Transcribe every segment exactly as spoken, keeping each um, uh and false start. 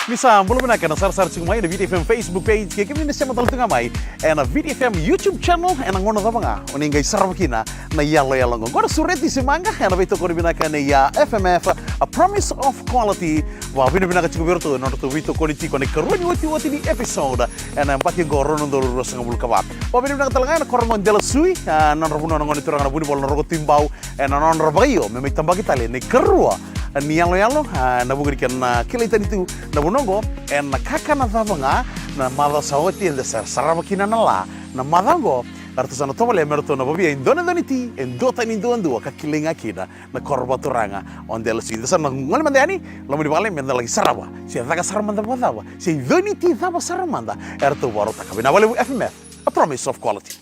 Ni sa bula vinaka ena sarasara tiko mai ena Viti F M Facebook page, kei kemuni na sema tale tu ga mai ena Viti F M YouTube channel, ena gauna cava ga o ni qai sarava kina na iyaloyalo oqo. Oqo na Sureti se Maqa, ena veitokoni vinaka nei a F M F, a promise of quality. Vakavinavinaka tiko vei iratou ena nodratou veitokoni tiko ena ikarua ni otioti ni episode ena yabaki oqo, rua na udolu ruasagavulu ka va. Vakavinavinaka tale ga ena koro oqo e Delasui, a, nodra vanua na gone turaga na Vunivola na Roko Tui Bau, ena nodra vakaio me mai tabaki tale na ikarua ni yaloyalo, a, ena vuku ni kena kilai tani tu na vanua oqo. Ena kakana cava ga na macawa sa oti eda sa sarava kina na la, na macawa oqo eratou sa na tovolea me ratou na vavia e dua na iconi ti, e duatani duadua, ka kilai ga kina na koro vakaturaga o Delasui. Eda sa na gole mada yani, loma ni vale, meda laki sarava se caka sara mada vakacava, se iconi ti cava sara mada eratou vakarautaka. Vinaka vakalevu F M F, a promise of quality.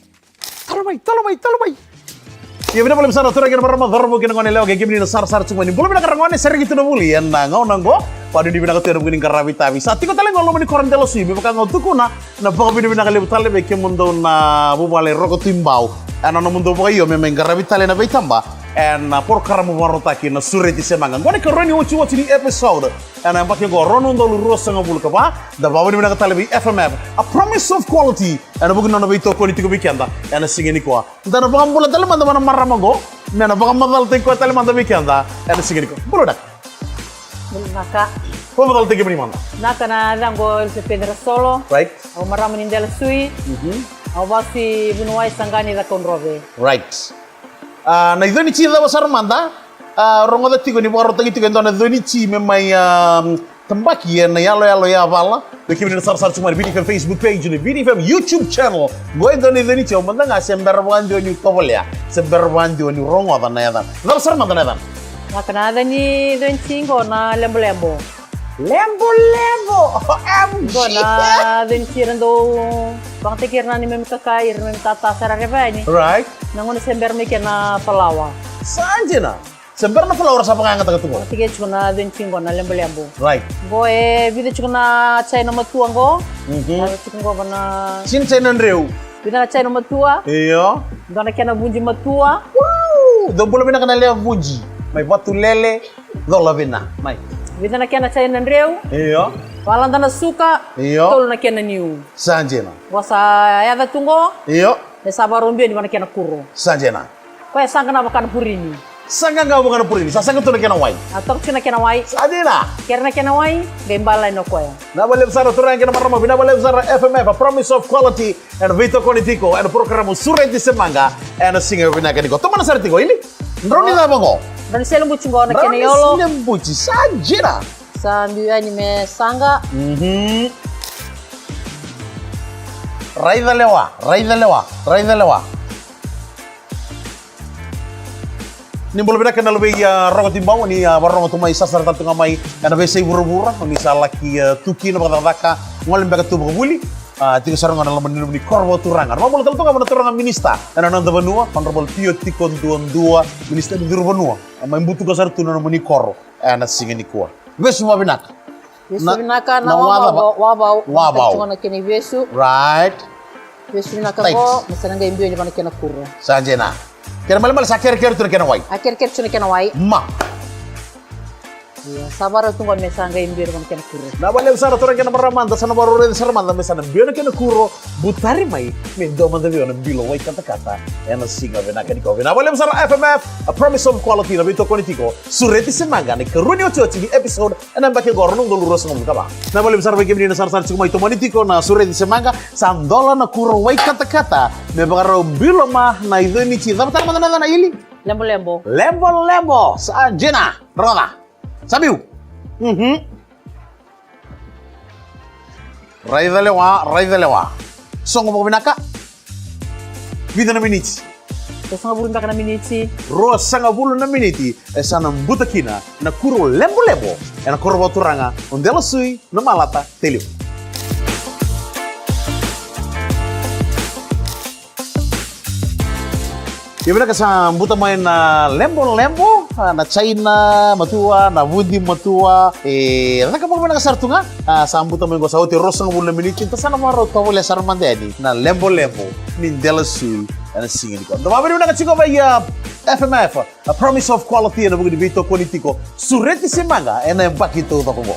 Talo mai, talo mai, talo mai. Ia, vinaka vakalevu sara na turaga kei na marama, cauravou kei na goneyalewa, kei kemuni na sarasara tiko mai. Ni bula vinaka ragone, sereki tu na vuli ena gauna oqo. Vakanuinui vinaka tu ena vuku ni qaravi itavi. Sa tiko tale oqo e loma ni koro e Delasui, me vaka ga au tukuna, na vakavinavinaka levu tale vei kemudou na vuvale Roko Tui Bau ena nomudou vakaio me mai qaravi tale na veitaba ena porokaramu vakarautaki na Sureti se Maqa. Oqo na ikarua ni otioti ni episode ena yabaki oqo, rua na udolu ruasagavulu ka va. Da vakavinavinaka tale vei F M F, a promise of quality, ena vuku ni nona veitokoni tiko vei keda ena siga nikua. Da na vakabula tale mada vua na marama oqo me na vakamacalataki koya tale mada vei keda ena siga nikua. Bula vinaka. Bula vinaka. Vakamacalataki kemuni mada. Vinaka, na yacaqu o Elisapeci Rasolo. Right. Au marama ni Delasui. Mhm. Au vasu i Vuniwai, Saqani, Cakaudrove. Right. A, na iconi ti cava sara mada, a, rogoca tiko ni vakarautaki tiko e dua na iconi ti me mai, a, tabaki ena yaloyalo yavala. Vei kemuni na sarasara tiko mai na Viti F M Facebook page, na Viti F M YouTube channel. Oqo e dua na iconi ti au mada ga se bera vakadua niu tovolea, se bera vakadua niu rogoca na yacana. Cava sara mada na yacana? Vinaka, na yaca ni iconi ti oqo na Lebolebo. Lebolebo! O M G! Oqo na iconi ti era dau vakayagataki ira na neimami kakai, ira na neimami tata, sa ra reva yani. Right. Na gauna se bera mai kina na falawa. Sa dina. Se bera na falawa ra sa vakayagataka tu qo. Vakayagataki tiko na iconi ti qo na Lebolebo. Right. Qo e vica tiko na jaina matua qo. Mhm. Vica tiko qo va na... Sina jaina dreu. Vica na jaina matua. Io. Dua na kena vuji matua. Wow! Dou bula vinaka na lewe vuji. Mai Vatulele, Colavina. Mai. Vica na kena jaina dreu. Io. Valada na suka. Io. Tolu na kena niu. Sa dina. Qo sa yaca tu qo. Io. E sa vakarau biu yani va na kena kuro. Sa dina. Koya sa qaqa vaka na purini. Sa qaqa vaka na purini, sa sega tu na kena wai. A toka tiko na kena wai. Sa dina. Kere na kena wai, qai bala yani o koya. Vinaka vakalevu sara turaga kei na marama, vinaka vakalevu sara F M F, a promise of quality. Ena veitokoni tiko ena porokaramu Sureti se Maqa ena siga vinaka nikua. Tomana sara tiko, Ili. Drau ni cava qo? Drau ni selebuti qo, na kena yolo. Drau ni selebuti, sa dina. Sa biu yani me saqa. Mhm. Raica lewa, raica lewa, raica lewa. Ni bula vinaka na luvei, a, Roko Tui Bau, ni, a, vakarorogo tu mai, sarasara tale tu ga mai ena veiyasai vuravura o ni sa laki, a, tu kina vakacakacaka, gole beka tu vakavuli. A, tiko sara ga na loma ni nomuni koro vakaturaga. Vakabula tale tu ga vua na turaga minisita ena noda vanua, Honorable Tio Tiko Duadua, minisita ni curu vanua. E mai butuka sara tu na nomuni koro ena siga nikua. Vesu vakavinaka. Vesu vinaka, na wavau, wavau. Wavau. Tiko na kena ivesu. Right. Vesu vinaka qo, me sa na qai biu yani va na kena kuro. Sa dina. Kena malemale sa kerekere tu na kena wai. A kerekere tu na kena wai. Ma. Ia, sa vakarau tu qo me sa qai biu yani va na kena kuro. Vinaka vakalevu sara turaga kei na marama, da sa na vakarau raica sara mada me sa na biu na kena kuro. Butari mai, me dua mada vei au na bilo wai katakata ena siga vinaka nikua. Vinaka vakalevu sara F M F, a promise of quality, na veitokoni tiko Sureti se Maqa, na ikarua ni otioti ni episode ena yabaki oqo, rua na udolu ruasagavulu ka va. Vinaka vakalevu sara vei kemuni na sarasara tiko mai, tomani tiko na Sureti se Maqa. Sa dola na kuro wai katakata me vakarau bilo ma na iconi ti, cava tale mada na yacana, Ili? Lebolebo. Lebolebo, sa dina. Rogoca. Sa biu. Mhm. Raica lewa, raica lewa. Sogo vakavinaka. Vica na miniti? Ruasagavulu beka na miniti. Ruasagavulu na miniti e sa na buta kina na kuro lebolebo ena koro vakaturaga o Delasui, Namalata, Tailevu. Ia vinaka, sa buta mai na lebolebo, a, na jaina matua, na vuji matua. E caka vakavinaka sara tu ga. A, sa buta mai qo, sa oti e ruasagavulu na miniti, da sa na vakarau tovolea sara mada yani na lebolebo ni Delasui ena siga nikua. Da vakavinavinaka tiko vei, a, F M F, a promise of quality, ena vuku ni veitokoni tiko Sureti se Maqa ena yabaki taucoko qo.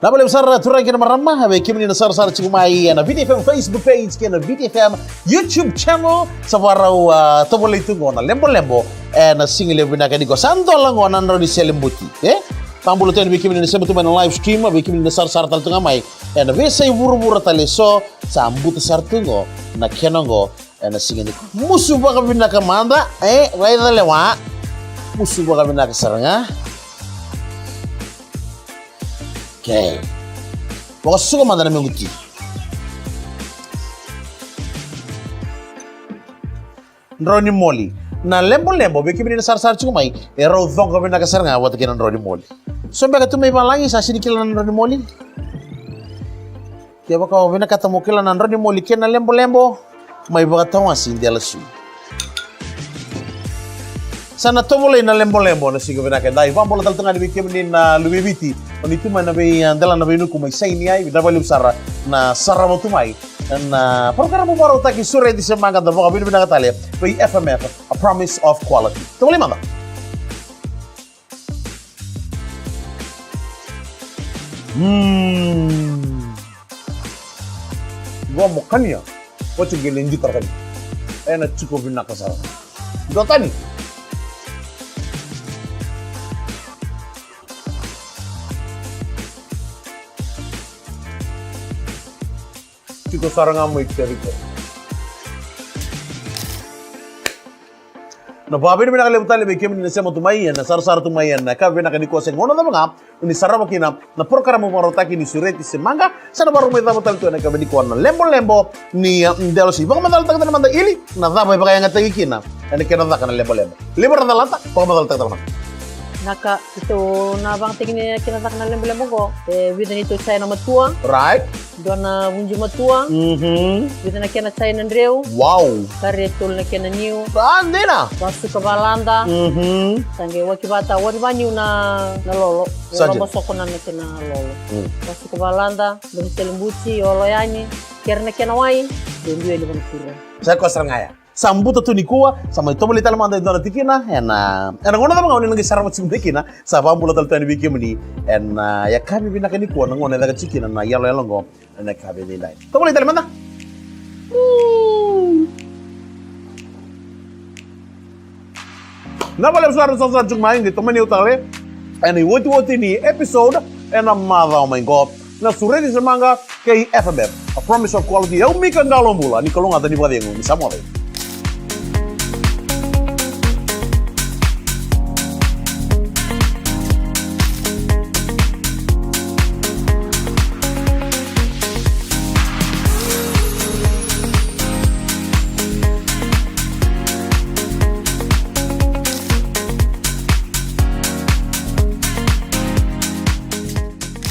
Na vakalevu sara turaga kei na marama, vei kemuni na sarasara tiko mai ena V T F M Facebook page kei na V T F M YouTube channel. Sa vakarau, ah, tovolei tu qo na lebolebo ena siga levu vinaka nikua. Sa dola qo na drau ni selebuti, e? Vakabula tu yani vei kemuni na sema tu mai na live stream, vei kemuni na sarasara tale tu ga mai ena veiyasai vuravura tale eso. Sa buta sara tu qo na kena qo ena siga nikua. Musu vakavinaka mada, e, raica lewa. Musu vakavinaka sara ga. Okay. Vakasuka mada na mequ ti. Drau ni moli. Na lebolebo, vei kemuni na sarasara tiko mai, e rau coqa vinaka sara ga vata kei na drau ni moli. So beka tu mai valagi sa sini kila na drau ni moli? Kevaka o vinakata mo kila na drau ni moli kei na lebolebo, mai vakatawasi dela sui. Sa na tovolei na lebolebo na siga vinaka edai. Vakabula tale tu ga yani vei kemuni na luve i Viti, o ni tu mai na vei, ah, dela na veinuku mai Saini ai, vinaka vakalevu sara na sarava tu mai na parokaramu vakarautaki Sureti se Maqa, da vakavinavinaka tale vei F M F, a promise of quality. Tovolei mada. Mm. Qo mo kania. Oti qai lai dutara kania. Ena tiko vinaka sara. Dua tani. Tiko sara ga mai Jeriko. Na vakavinavinaka levu tale vei kemuni na sema tu mai ena sarasara tu mai ena yakavi vinaka nikua, se gauna cava ga o ni sarava kina na parokaramu vakarautaki ni Sureti se Maqa. Sa na vakarau mai cava tale tu ena yakavi nikua na lebolebo ni, ah, dela sui. Vakamacalataka tale mada, Ili, na cava e vakayagataki kina ena kena caka na lebolebo. Levu era calata, vakamacalataka tale mada. Na ka keitou na vakayagataki ni kena caka na lebolebo qo, e vica neitou jaina matua. Right. Dua na vuji matua. Mhm. Vica na kena jaina dreu. Wow. Ka re tolu na kena niu. Ah, dina. Vasuka valada. Mhm. Sa qai waki vata, wari vaniu na, na lolo. Sa dina. Lolo soko na, na kena lolo. Mm. Vasuka valada, dua na selebuti, olo yani, kere na kena wai, dua dua yani vana kuro. Sa koya sara ga ya. Sa buta tu nikua, sa mai tovolei tale mada e dua na tikina ena, ena gauna cava ga o ni na qai sarava tiko mai kina. Sa vakabula tale tu yani vei kemuni ena, ah, yakavi vinaka nikua, na gauna e caka tiko kina na iyaloyalo qo ena yakavi edaidai. Tovolei tale mada. Na vakalevu sara na sarasara tiko mai, qai tomani au tale ena iotioti ni episode ena macawa mai qo. Na Sureti se Maqa kei F M F, a promise of quality. Au Mika Qalo Bula, ni kalougata, ni vakacegu, ni sa moce.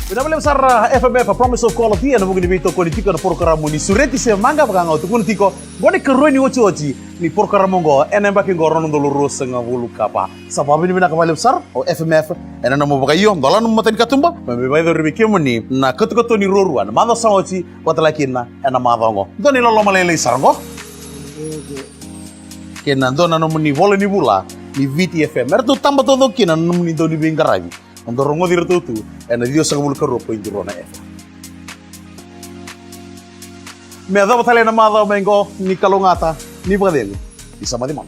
Vinaka vakalevu sara, F M F, a promise of quality, ena vuku ni veitokoni tiko na porokaramu ni Sureti se Maqa, vaka ga au tukuna tiko, qo na ikarua ni otioti ni porokaramu oqo ena yabaki oqo rua na udolu ruasagavulu ka va. Sa vakavinavinaka vakalevu sara o F M F ena nomu vakaio, dola nomu matanikatuba me mai vakayacori vei kemuni na katokatoni ruarua ena macawa sa oti, vata tale kina ena macawa oqo. Dua na iloloma lailai sara oqo kei na dua na nomuni vola ni vula ni Viti F M. Eratou taba taucoko kina na nomuni dau ni veiqaravi. Nodaru rogoci iratou tu ena ciwasagavulu ka rua point rua na F M. Me yacova tale na macawa mai qo, ni kalougata, ni vakacegu, ni sa moce mada.